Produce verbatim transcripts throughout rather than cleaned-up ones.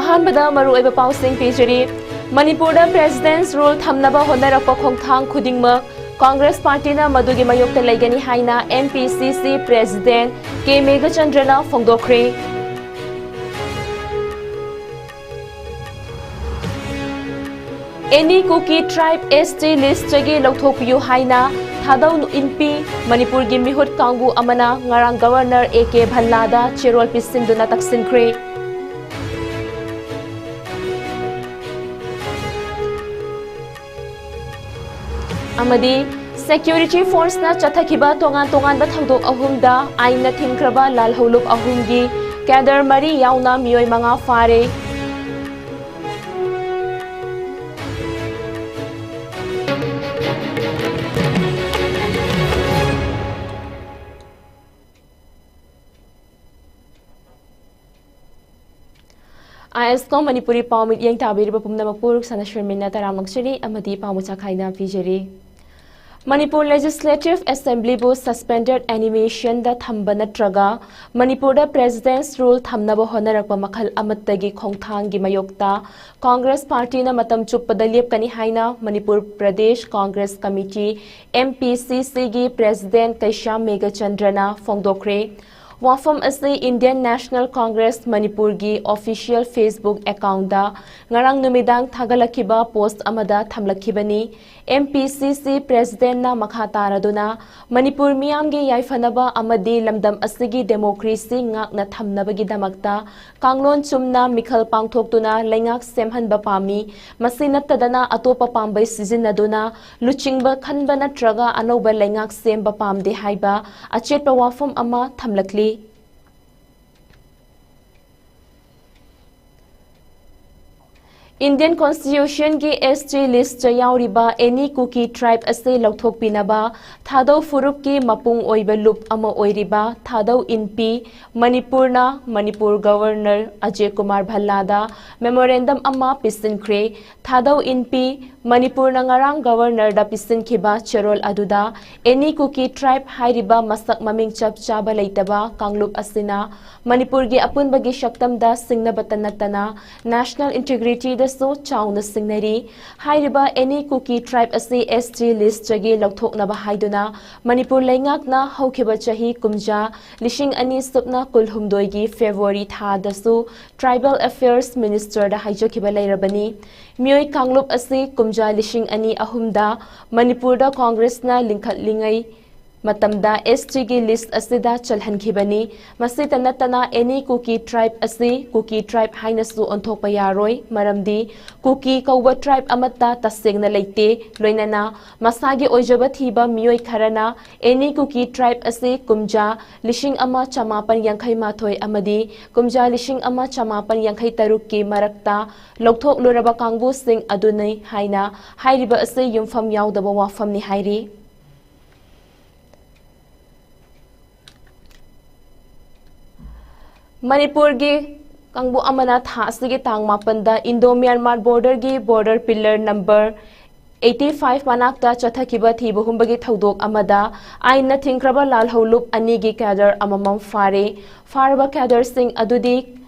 ꯑꯍꯥꯟꯕꯗ ꯃꯔꯨꯑꯣꯏꯕ ꯄꯥꯎꯁꯤꯡ ꯄꯤꯖꯔꯤ꯫ ꯃꯅꯤꯄꯨꯔꯗ President's Rule ꯊꯝꯅꯕ ꯍꯣꯠꯅꯔꯛꯄ ꯈꯣꯡꯊꯥꯡ ꯈꯨꯗꯤꯡꯃꯛ Congress Partyꯅ ꯃꯗꯨꯒꯤ ꯃꯥꯌꯣꯛꯇ ꯂꯩꯒꯅꯤ ꯍꯥꯏꯅ M P C C President K ꯃꯦꯘꯆꯟꯗ꯭ꯔꯅ ꯐꯣꯡꯗꯣꯛꯈ꯭ꯔꯦ꯫ Any Kuki tribe S T listꯇꯒꯤ ꯂꯧꯊꯣꯛꯄꯤꯌꯨ ꯍꯥꯏꯅ ꯊꯥꯗꯧ ꯏꯟꯄꯤ ꯃꯅꯤꯄꯨꯔꯒꯤ ꯃꯤꯍꯨꯠ ꯀꯥꯡꯕꯨ ꯑꯃꯅ ꯉꯔꯥꯡ Governor A K ꯚꯜꯂꯥꯗ ꯆꯦꯔꯣꯜ ꯄꯤꯁꯤꯟꯗꯨꯅ ꯇꯛꯁꯤꯟꯈ꯭ꯔꯦ꯫ ꯑꯃꯗꯤ Security Forceꯅ ꯆꯠꯊꯈꯤꯕ ꯇꯣꯉꯥꯟ ꯇꯣꯉꯥꯟꯕ ꯊꯧꯗꯣꯛ ꯑꯍꯨꯝꯗ ꯑꯥꯏꯟꯅ ꯊꯤꯡꯈ꯭ꯔꯕ ꯂꯥꯜꯍꯧꯂꯨꯞ ꯑꯍꯨꯝꯒꯤ cadre ꯃꯔꯤ ꯌꯥꯎꯅ ꯃꯤꯑꯣꯏ ꯃꯉꯥ ꯐꯥꯔꯦ꯫ ISCOM ꯃꯅꯤꯄꯨꯔꯤ ꯄꯥꯎ ꯃꯤꯠꯌꯦꯡ ꯇꯥꯕꯤꯔꯤꯕ ꯄꯨꯝꯅꯃꯛꯄꯨ ꯔꯨꯛꯁꯥꯅꯥ ꯁꯔꯃꯤꯟꯅ ꯇꯔꯥꯝꯅ ꯑꯣꯛꯆꯔꯤ ꯑꯃꯗꯤ ꯄꯥꯎ ꯃꯆꯥ ꯈꯥꯏꯅ ꯄꯤꯖꯔꯤ꯫ ꯃꯅꯤꯄꯨꯔ Legislative Assemblyꯕꯨ suspended animationꯗ ꯊꯝꯕ ꯅꯠꯇ꯭ꯔꯒ ꯃꯅꯤꯄꯨꯔꯗ President's Rule ꯊꯝꯅꯕ ꯍꯣꯠꯅꯔꯛꯄ ꯃꯈꯜ ꯑꯃꯠꯇꯒꯤ ꯈꯣꯡꯊꯥꯡꯒꯤ ꯃꯥꯌꯣꯛꯇ Congress Partyꯅ ꯃꯇꯝ ꯆꯨꯞꯄꯗ ꯂꯦꯞꯀꯅꯤ ꯍꯥꯏꯅ Manipur Pradesh Congress Committee, M P C Cꯒꯤ President ꯀꯩꯁꯥꯝ ꯃꯦꯘꯆꯟꯗ꯭ꯔꯅ ꯐꯣꯡꯗꯣꯛꯈ꯭ꯔꯦ꯫ ꯋꯥꯐꯝ ꯑꯁꯤ Indian National Congress ꯃꯅꯤꯄꯨꯔꯒꯤ official Facebook accountꯗ ꯉꯔꯥꯡ ꯅꯨꯃꯤꯗꯥꯡ ꯊꯥꯒꯠꯂꯛꯈꯤꯕ post ꯑꯃꯗ ꯊꯝꯂꯛꯈꯤꯕꯅꯤ꯫ M P C C Presidentꯅ ꯃꯈꯥ ꯇꯥꯔꯗꯨꯅ ꯃꯅꯤꯄꯨꯔ ꯃꯤꯌꯥꯝꯒꯤ ꯌꯥꯏꯐꯅꯕ ꯑꯃꯗꯤ ꯂꯝꯗꯝ ꯑꯁꯤꯒꯤ democracy ꯉꯥꯛꯅ ꯊꯝꯅꯕꯒꯤꯗꯃꯛꯇ ꯀꯥꯡꯂꯣꯟ ꯆꯨꯝꯅ ꯃꯤꯈꯜ ꯄꯥꯡꯊꯣꯛꯇꯨꯅ ꯂꯩꯉꯥꯛ ꯁꯦꯝꯍꯟꯕ ꯄꯥꯝꯃꯤ꯫ ꯃꯁꯤ ꯅꯠꯇꯗꯅ ꯑꯇꯣꯞꯄ ꯄꯥꯝꯕꯩ ꯁꯤꯖꯤꯟꯅꯗꯨꯅ ꯂꯨꯆꯤꯡꯕ ꯈꯟꯕ ꯅꯠꯇ꯭ꯔꯒ ꯑꯅꯧꯕ ꯂꯩꯉꯥꯛ ꯁꯦꯝꯕ ꯄꯥꯝꯗꯦ ꯍꯥꯏꯕ ꯑꯆꯦꯠꯄ ꯋꯥꯐꯝ ꯑꯃ ꯊꯝꯂꯛꯂꯤ꯫ Indian Constitution ꯒꯤ S T list ꯇ ꯌꯥꯎꯔꯤꯕ any Kuki tribe ꯑꯁꯤ ꯂꯧꯊꯣꯛꯄꯤꯅꯕ ꯊꯥꯗꯧ ꯐꯨꯔꯨꯞꯀꯤ ꯃꯄꯨꯡ ꯑꯣꯏꯕ ꯂꯨꯞ ꯑꯃ ꯑꯣꯏꯔꯤꯕ ꯊꯥꯗꯧ ꯏꯟꯄꯤ ꯃꯅꯤꯄꯨꯔꯅ ꯃꯅꯤꯄꯨꯔ Governor ꯑꯖꯌ ꯀꯨꯃꯥꯔ ꯚꯜꯂꯥꯗ memorandum ꯑꯃ ꯄꯤꯁꯤꯟꯈ꯭ꯔꯦ꯫ ꯊꯥꯗꯧ ꯏꯟꯄꯤ ꯃꯅꯤꯄꯨꯔꯅ ꯉꯔꯥꯡ Governor ꯗ ꯄꯤꯁꯤꯟꯈꯤꯕ ꯆꯦꯔꯣꯜ ꯑꯗꯨꯗ any Kuki tribe ꯍꯥꯏꯔꯤꯕ ꯃꯁꯛ ꯃꯃꯤꯡ ꯆꯞ ꯆꯥꯕ ꯂꯩꯇꯕ ꯀꯥꯡꯂꯨꯞ ꯑꯁꯤꯅ ꯃꯅꯤꯄꯨꯔꯒꯤ ꯑꯄꯨꯟꯕꯒꯤ ꯁꯛꯇꯝꯗ ꯁꯤꯡꯅꯕꯇ ꯅꯠꯇꯅ national integrity ꯗꯁꯨ ꯆꯥꯎꯅ ꯁꯤꯡꯅꯔꯤ꯫ ꯍꯥꯏꯔꯤꯕ any Kuki tribe ꯑꯁꯤ S T list ꯇꯒꯤ ꯂꯧꯊꯣꯛꯅꯕ ꯍꯥꯏꯗꯨꯅ ꯃꯅꯤꯄꯨꯔ ꯂꯩꯉꯥꯛꯅ ꯍꯧꯈꯤꯕ ꯆꯍꯤ ꯀꯨꯝꯖꯥ ꯂꯤꯁꯤꯡ ꯑꯅꯤ ꯁꯨꯞꯅ ꯀꯨꯟꯍꯨꯝꯗꯣꯏꯒꯤ February ꯊꯥꯗꯁꯨ Tribal Affairs Minister ꯗ ꯍꯥꯏꯖꯈꯤꯕ ꯂꯩꯔꯕꯅꯤ꯫ ꯃꯤꯑꯣꯏ ꯀꯥꯡꯂꯨꯞ ꯑꯁꯤ ꯀꯨꯝꯖꯥ ꯂꯤꯁꯤꯡ ꯑꯅꯤ ꯑꯍꯨꯝꯗ ꯃꯅꯤꯄꯨꯔꯗ Congress ꯅ ꯂꯤꯡꯈꯠꯂꯤꯉꯩ ꯃꯇꯝꯗ S T ꯒꯤ list ꯑꯁꯤꯗ ꯆꯜꯍꯟꯈꯤꯕꯅꯤ꯫ ꯃꯁꯤꯇ ꯅꯠꯇꯅ any Kuki tribe ꯑꯁꯤ Kuki tribe ꯍꯥꯏꯅꯁꯨ ꯑꯣꯟꯊꯣꯛꯄ ꯌꯥꯔꯣꯏ, ꯃꯔꯝꯗꯤ ꯀꯨꯀꯤ ꯀꯧꯕ tribe ꯑꯃꯠꯇ ꯇꯁꯦꯡꯅ ꯂꯩꯇꯦ꯫ ꯂꯣꯏꯅꯅ ꯃꯁꯥꯒꯤ ꯑꯣꯏꯖꯕ ꯊꯤꯕ ꯃꯤꯑꯣꯏ ꯈꯔꯅ any Kuki tribe ꯑꯁꯤ ꯀꯨꯝꯖꯥ ꯂꯤꯁꯤꯡ ꯑꯃ ꯆꯃꯥꯄꯟ ꯌꯥꯡꯈꯩ ꯃꯥꯊꯣꯏ ꯑꯃꯗꯤ ꯀꯨꯝꯖꯥ ꯂꯤꯁꯤꯡ ꯑꯃ ꯆꯃꯥꯄꯟ ꯌꯥꯡꯈꯩ ꯇꯔꯨꯛꯀꯤ ꯃꯔꯛꯇ ꯂꯧꯊꯣꯛꯂꯨꯔꯕ ꯀꯥꯡꯕꯨꯁꯤꯡ ꯑꯗꯨꯅꯤ ꯍꯥꯏꯅ ꯍꯥꯏꯔꯤꯕ ꯑꯁꯤ ꯌꯨꯝꯐꯝ ꯌꯥꯎꯗꯕ ꯋꯥꯐꯝꯅꯤ ꯍꯥꯏꯔꯤ꯫ ꯃꯅꯤꯄꯨꯔꯒꯤ ꯀꯥꯡꯕꯨ ꯑꯃꯅ ꯊꯥ ꯑꯁꯤꯒꯤ ꯇꯥꯡ ꯃꯥꯄꯟꯗ Indo Myanmar border ꯒꯤ border pillar number eighty five ꯃꯅꯥꯛꯇ ꯆꯠꯊꯈꯤꯕ ꯊꯤꯕ ꯍꯨꯝꯕꯒꯤ ꯊꯧꯗꯣꯛ ꯑꯃꯗ ꯑꯥꯏꯟꯅ ꯊꯤꯡꯈ꯭ꯔꯕ ꯂꯥꯜꯍꯧꯂꯨꯞ ꯑꯅꯤꯒꯤ cadre ꯑꯃꯃꯝ ꯐꯥꯔꯦ꯫ ꯐꯥꯔꯕ cadre ꯁꯤꯡ ꯑꯗꯨꯗꯤ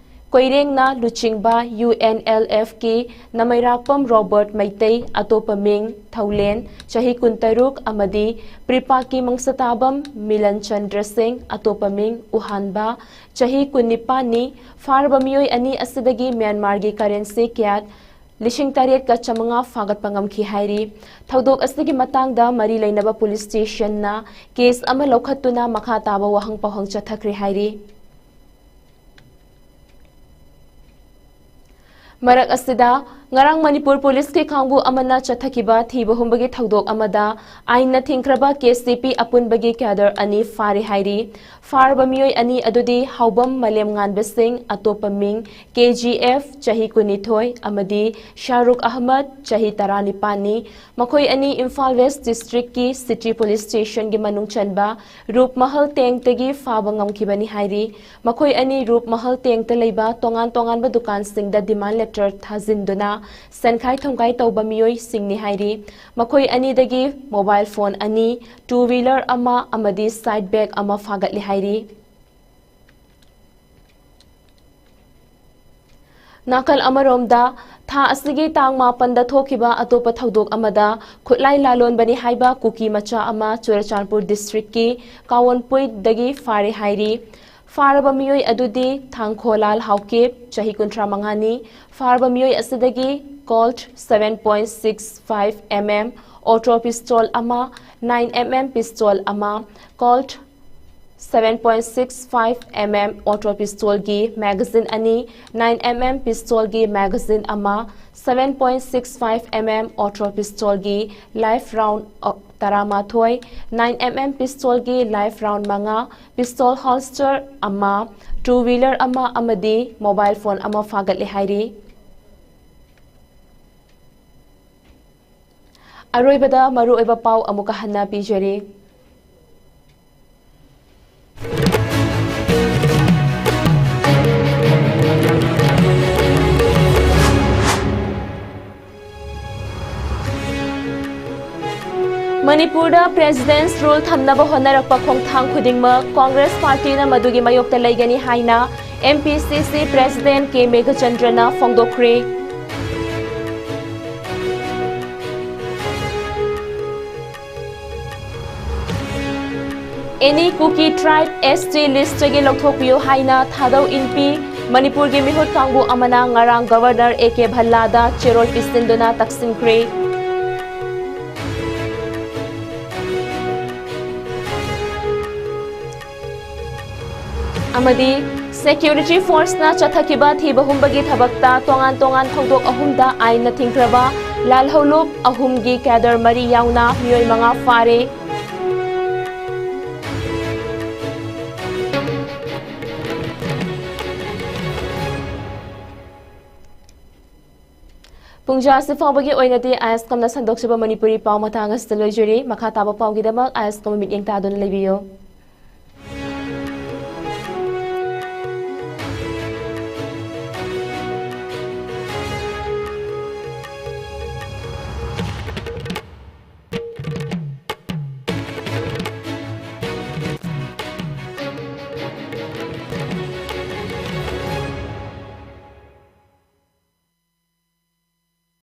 ꯀꯣꯏꯔꯦꯡꯅ ꯂꯨꯆꯤꯡꯕ U N L F ꯀꯤ ꯅꯃꯩꯔꯥꯛꯄꯝ ꯔꯣꯕꯔꯠ ꯃꯩꯇꯩ, ꯑꯇꯣꯞꯄ ꯃꯤꯡ ꯊꯧꯂꯦꯟ, ꯆꯍꯤ ꯀꯨꯟꯇꯔꯨꯛ, ꯑꯃꯗꯤ ꯄ꯭ꯔꯤꯄꯥꯛꯀꯤ ꯃꯪꯁꯇꯥꯕꯝ ꯃꯤꯂꯟ ꯆꯟꯗ꯭ꯔ ꯁꯤꯡ, ꯑꯇꯣꯞꯄ ꯃꯤꯡ ꯎꯍꯥꯟꯕ, ꯆꯍꯤ ꯀꯨꯟꯅꯤꯄꯥꯟꯅꯤ꯫ ꯐꯥꯔꯕ ꯃꯤꯑꯣꯏ ꯑꯅꯤ ꯑꯁꯤꯗꯒꯤ ꯃ꯭ꯌꯥꯟꯃꯥꯔꯒꯤ currency ꯀ꯭ꯌꯥꯠ ꯂꯤꯁꯤꯡ ꯇꯔꯦꯠꯀ ꯆꯥꯃꯉꯥ ꯐꯥꯒꯠꯄ ꯉꯝꯈꯤ ꯍꯥꯏꯔꯤ꯫ ꯊꯧꯗꯣꯛ ꯑꯁꯤꯒꯤ ꯃꯇꯥꯡꯗ ꯃꯔꯤ ꯂꯩꯅꯕ police station ꯅ case ꯑꯃ ꯂꯧꯈꯠꯇꯨꯅ ꯃꯈꯥ ꯇꯥꯕ ꯋꯥꯍꯪ ꯄꯥꯎꯍꯪ ꯆꯠꯊꯈ꯭ꯔꯦ ꯍꯥꯏꯔꯤ꯫ ꯃꯔꯛ ꯑꯁꯤꯗ, ꯉꯔꯥꯡ ꯃꯅꯤꯄꯨꯔ ꯄꯨꯂꯤꯁꯀꯤ ꯀꯥꯡꯕꯨ ꯑꯃꯅ ꯆꯠꯊꯈꯤꯕ ꯊꯤꯕ ꯍꯨꯝꯕꯒꯤ ꯊꯧꯗꯣꯛ ꯑꯃꯗ ꯑꯥꯏꯟꯅ ꯊꯤꯡꯈ꯭ꯔꯕ ꯀꯦ ꯁꯤ ꯄꯤ ꯑꯄꯨꯟꯕꯒꯤ ꯀꯦꯗꯔ ꯑꯅꯤ ꯐꯥꯔꯦ ꯍꯥꯏꯔꯤ꯫ ꯐꯥꯔꯕ ꯃꯤꯑꯣꯏ ꯑꯅꯤ ꯑꯗꯨꯗꯤ ꯍꯥꯎꯕꯝ ꯃꯥꯂꯦꯝꯉꯥꯟꯕ ꯁꯤꯡ, ꯑꯇꯣꯞꯄ ꯃꯤꯡ ꯀꯦ ꯖꯤ ꯑꯦꯐ, ꯆꯍꯤ ꯀꯨꯟꯅꯤꯊꯣꯏ, ꯑꯃꯗꯤ ꯁꯥꯍꯔꯨꯈ ꯑꯍꯃꯗ, ꯆꯍꯤ ꯇꯔꯥꯅꯤꯄꯥꯟꯅꯤ꯫ ꯃꯈꯣꯏ ꯑꯅꯤ ꯏꯝꯐꯥꯜ ꯋꯦꯁ ꯗꯤꯁꯇ꯭ꯔꯤꯛꯀꯤ ꯁꯤꯇꯤ ꯄꯨꯂꯤꯁ ꯁ꯭ꯇꯦꯁꯟꯒꯤ ꯃꯅꯨꯡ ꯆꯟꯕ ꯔꯨꯞ ꯃꯍꯜ ꯇꯦꯡꯇꯒꯤ ꯐꯥꯕ ꯉꯝꯈꯤꯕꯅꯤ ꯍꯥꯏꯔꯤ꯫ ꯃꯈꯣꯏ ꯑꯅꯤ ꯔꯨꯞ ꯃꯍꯜ ꯇꯦꯡꯇ ꯂꯩꯕ ꯇꯣꯉꯥꯟ ꯇꯣꯉꯥꯟꯕ ꯗꯨꯀꯥꯟꯁꯤꯡꯗ ꯗꯤꯃꯥꯟ ꯂꯦꯇꯔ ꯊꯥꯖꯤꯟꯗꯨꯅ ꯁꯦꯟꯈꯥꯏ ꯊꯨꯝꯈꯥꯏ ꯇꯧꯕ ꯃꯤꯑꯣꯏꯁꯤꯡꯅꯤ ꯍꯥꯏꯔꯤ꯫ ꯃꯈꯣꯏ ꯑꯅꯤꯗꯒꯤ ꯃꯣꯕꯥꯏꯜ ꯐꯣꯟ ꯑꯅꯤ, ꯇꯨ ꯋꯤꯂꯔ ꯑꯃ ꯑꯃꯗꯤ ꯁꯥꯏꯠ ꯕꯦꯒ ꯑꯃ ꯐꯥꯒꯠꯂꯦ ꯍꯥꯏꯔꯤ꯫ ꯅꯥꯀꯜ ꯑꯃꯔꯣꯝꯗ, ꯊꯥ ꯑꯁꯤꯒꯤ ꯇꯥꯡ ꯃꯥꯄꯟꯗ ꯊꯣꯛꯈꯤꯕ ꯑꯇꯣꯞꯄ ꯊꯧꯗꯣꯛ ꯑꯃꯗ ꯈꯨꯠꯂꯥꯏ ꯂꯥꯂꯣꯟꯕꯅꯤ ꯍꯥꯏꯕ ꯀꯨꯀꯤ ꯃꯆꯥ ꯑꯃ ꯆꯨꯔꯆꯥꯟꯄꯨꯔ ꯗꯤꯁꯇ꯭ꯔꯤꯛꯀꯤ ꯀꯥꯋꯣꯟꯄꯨꯏꯗꯒꯤ ꯐꯥꯔꯦ ꯍꯥꯏꯔꯤ꯫ ꯐꯥꯔꯕ ꯃꯤꯑꯣꯏ ꯑꯗꯨꯗꯤ ꯊꯥꯡꯈꯣꯂꯥꯜ ꯍꯥꯎꯀꯤꯞ, ꯆꯍꯤ ꯀꯨꯟꯊ꯭ꯔꯥ ꯃꯉꯥꯅꯤ꯫ ꯐꯥꯔꯕ ꯃꯤꯑꯣꯏ ꯑꯁꯤꯗꯒꯤ Colt seven point six five M M auto pistol ꯑꯃ, nine M M ꯄꯤꯁꯇꯣꯜ ꯑꯃ, Colt seven point six five M M auto ꯄꯤꯁꯇꯣꯜꯒꯤ ꯃꯦꯒꯥꯖꯤꯟ ꯑꯅꯤ, nine M M ꯄꯤꯁꯇꯣꯜꯒꯤ ꯃꯦꯒꯥꯖꯤꯟ ꯑꯃ, seven point six five M M auto ꯄꯤꯁꯇꯣꯜꯒꯤ live round ꯇꯔꯥꯃꯥꯊꯣꯏ, nine M M ꯄꯤꯁꯇꯣꯜꯒꯤ live round ꯃꯉꯥ, pistol holster ꯑꯃ, ꯇꯨ ꯋꯤꯂꯔ ꯑꯃ ꯑꯃꯗꯤ ꯃꯣꯕꯥꯏꯜ ꯐꯣꯟ ꯑꯃ ꯐꯥꯒꯠꯂꯦ ꯍꯥꯏꯔꯤ꯫ ꯑꯔꯣꯏꯕꯗ ꯃꯔꯨꯑꯣꯏꯕ ꯄꯥꯎ ꯑꯃꯨꯛꯀ ꯍꯟꯅ ꯄꯤꯖꯔꯤ꯫ ꯃꯅꯤꯄꯨꯔꯗ ꯄ꯭ꯔꯦꯁꯤꯗꯦꯟꯠꯁ ꯔꯨꯜ ꯊꯝꯅꯕ ꯍꯣꯠꯅꯔꯛꯄ ꯈꯣꯡꯊꯥꯡ ꯈꯨꯗꯤꯡꯃꯛ ꯀꯣꯡꯒ꯭ꯔꯦꯁ ꯄꯥꯔꯇꯤꯅ ꯃꯗꯨꯒꯤ ꯃꯥꯌꯣꯛꯇ ꯂꯩꯒꯅꯤ ꯍꯥꯏꯅ M P C C president K ꯃꯦꯘꯆꯟꯗ꯭ꯔꯅ ꯐꯣꯡꯗꯣꯛꯈ꯭ꯔꯦ꯫ Any Kuki tribe S T list ꯇꯒꯤ ꯂꯧꯊꯣꯛꯄꯤꯌꯨ ꯍꯥꯏꯅ ꯊꯥꯗꯧ ꯏꯟꯄꯤ ꯃꯅꯤꯄꯨꯔꯒꯤ ꯃꯤꯍꯨꯠ ꯀꯥꯡꯕꯨ ꯑꯃꯅ ꯉꯔꯥꯡ ꯒꯕꯔꯅꯔ A K ꯚꯜꯂꯥꯗ ꯆꯦꯔꯣꯜ ꯄꯤꯁꯤꯟꯗꯨꯅ ꯇꯛꯁꯤꯟꯈ꯭ꯔꯦ꯫ ꯑꯃꯗꯤ ꯁꯦꯀ꯭ꯌꯨꯔꯤꯇꯤ ꯐꯣꯔꯁꯅ ꯆꯠꯊꯈꯤꯕ ꯊꯤꯕ ꯍꯨꯝꯕꯒꯤ ꯊꯕꯛꯇ ꯇꯣꯉꯥꯟ ꯇꯣꯉꯥꯟ ꯊꯧꯗꯣꯛ ꯑꯍꯨꯝꯗ ꯑꯥꯏꯟꯅ ꯊꯤꯡꯈ꯭ꯔꯕ ꯂꯥꯜꯍꯧꯂꯨꯞ ꯑꯍꯨꯝꯒꯤ ꯀꯦꯗꯔ ꯃꯔꯤ ꯌꯥꯎꯅ ꯃꯤꯑꯣꯏ ꯃꯉꯥ ꯐꯥꯔꯦ꯫ ꯄꯨꯡꯖꯥ ꯑꯁꯤ ꯐꯥꯎꯕꯒꯤ ꯑꯣꯏꯅꯗꯤ ꯑꯥꯏ ꯑꯦꯁ ꯀꯝꯅ ꯁꯟꯗꯣꯛꯆꯕ ꯃꯅꯤꯄꯨꯔꯤ ꯄꯥꯎ ꯃꯇꯥꯡ ꯑꯁꯤꯗ ꯂꯣꯏꯖꯔꯤ꯫ ꯃꯈꯥ ꯇꯥꯕ ꯄꯥꯎꯒꯤꯗꯃꯛ ꯑꯥꯏ ꯑꯦꯁ ꯀꯝꯕꯨ ꯃꯤꯠꯌꯦꯡ ꯇꯥꯗꯨꯅ ꯂꯩꯕꯤꯌꯨ꯫